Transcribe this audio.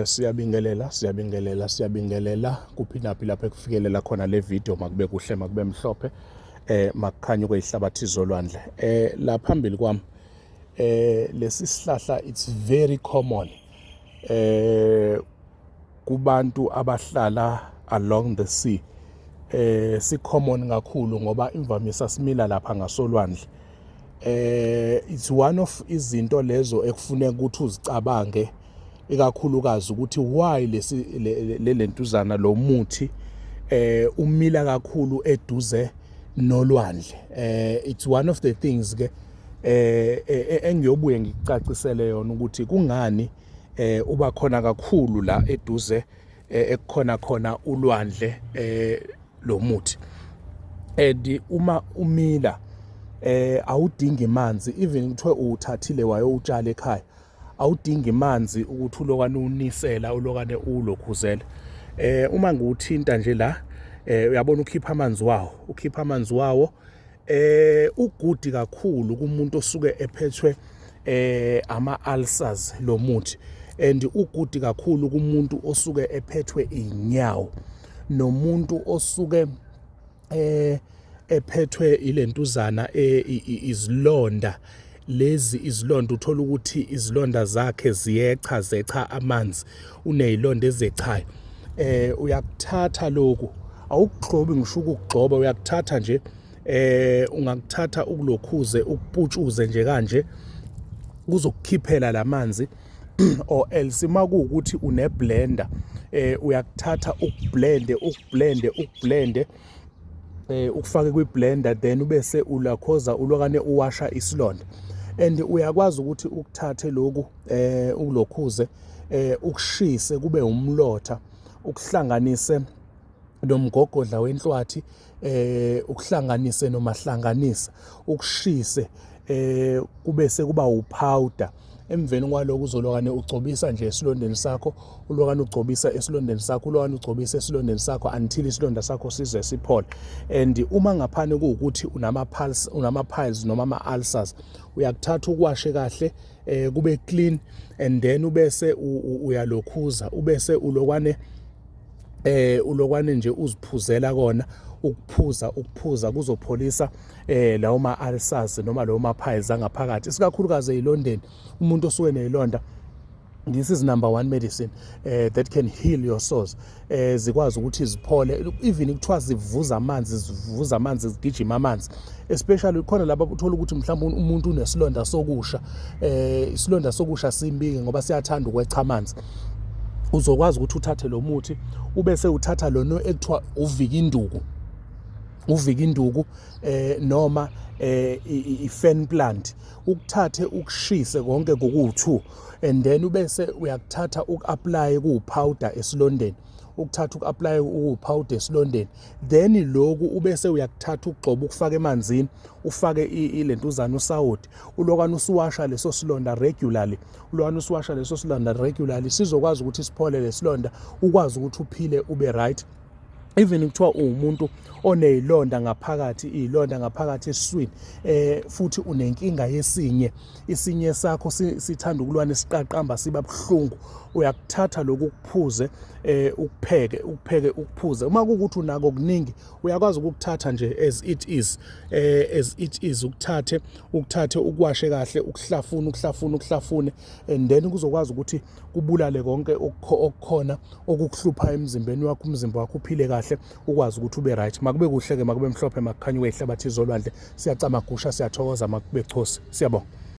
Siyabingelela, siyabingelela, siyabingelela kuphi naphi lapho ekufikelela khona le video, makube kuhle, makube mhlophe, makukhanye kwezihlabathi zolwandle. La phambili kwami lesi sihlahla, it's very common kubantu abahlala along the sea. Si common kakhulu ngoba imvamisa simila lapha ngasolwandle. It's one of izinto lezo ekufuneka ukuthi uzicabange, ikakhulukazi ukuthi why lesi lentuzana, lo muthi umila kakhulu eduze nolwandle. It's one of the things ke engiyobuye ngikucacisele yona ukuthi kungani uba khona kakhulu la eduze ekukhona khona ulwandle lo muthi. And uma umila awudingi manzi, even kuthiwe uwuthathile wayowutshala ekhaya, awudingi manzi ukuthi ulokwane unisela, ulokwane ulokhuzela. Uma ngiwuthinta nje la, uyabona ukhipha amanzi wawo, ukhipha amanzi wawo. U-good kakhulu kumuntu osuke ephethwe ama ulcers lo muthi, and u-good kakhulu kumuntu osuke ephethwe inyawo nomuntu osuke ephethwe ilentuzana, izilonda lezi. Izilonda, uthola ukuthi izilonda zakhe ziyecha, zecha amanzi, unezilonda ezechayo. Uyakuthatha lokhu, awukugxobi ngisho ukugxoba, uyakuthatha nje, ungakuthatha ukulokhuze, ukuputshuze nje kanje, kuzokukhiphela lamanzi, or else makuwukuthi une blender, uyakuthatha ukublende, ukublende, ukublende, ukufake kwi-blender, then ubese ulakhoza ulokane uwasha isilonda. And uyakwazi ukuthi ukuthathe lokhu, ukulokhuze, ukushise kube umlotha, ukuhlanganise nomgogodla wenhlwathi, ukuhlanganise nomahlanganisa, ukushise kube sekuba upowder. Emveni kwaloko uzolokane ugcobisa nje esilondeni sakho, ulokane ugcobisa esilondeni sakho, ulokane ugcobisa esilondeni sakho until isilonda sakho size siphole. And uma ngaphane kuwukuthi unama-pulse, unama-piles noma ama-ulcers, uyakuthatha ukuwashe kahle kube clean, and then ubese uyalokhuza, ubese ulokwane nje uziphuzela kona, ukuphuza, ukuphuza kuzopholisa lawo ma ulcers noma lawo ma piles angaphakathi, isikakhulukazi ezilondeni. Umuntu osuke nezilonda, this is number one medicine that can heal your sores, zikwazi ukuthi ziphole, even kuthiwa zivuza amanzi, zivuza amanzi, zigijima amanzi. Especially khona laba uthola ukuthi mhlawumbe umuntu unesilonda sokusha. Isilonda sokusha simbike ngoba siyathanda ukwecha amanzi. Uzokwazi ukuthi uthathe lo muthi, ubese uthatha lono ekuthiwa uvikinduku, uvikinduku noma i-fan plant, ukuthathe ukushise konke koku-2, and then ubese uyakuthatha uku-apply kuwupowder esilondeni, ukuthatha uku-apply kuwupowder esilondeni. Then lokhu ubese uyakuthatha ukugxoba, ukufaka emanzini, ufake ilentuzana, usawoti, ulokwane usuwasha leso silonda regularly, ulokwane usuwasha leso silonda regularly, sizokwazi ukuthi siphole lesilonda, ukwazi ukuthi uphile, ube right. Even kuthiwa uwumuntu onezilonda ngaphakathi, izilonda ngaphakathi esiswini, futhi unenkinga yesinye, isinye sakho sithanda ukulwana, isiqaqamba siba buhlungu, uyakuthatha lokhu ukuphuze, ukupheke, ukupheke, ukuphuze. Uma kuwukuthi unako kuningi, uyakwazi ukukuthatha nje as it is, as it is, ukuthathe, ukuthathe, ukuwashe kahle, ukuhlafune, ukuhlafune, ukuhlafune, and then kuzokwazi ukuthi kubulale konke okukhona okukuhlupha emzimbeni wakho, umzimba wakho uphile kahle, ukwazi ukuthi ube right. Makube kuhle ke, makube mhlophe, makukhanye kwehlabathi zolwandle. Siyacamagusha, siyathokoza, makube chosi. Siyabonga.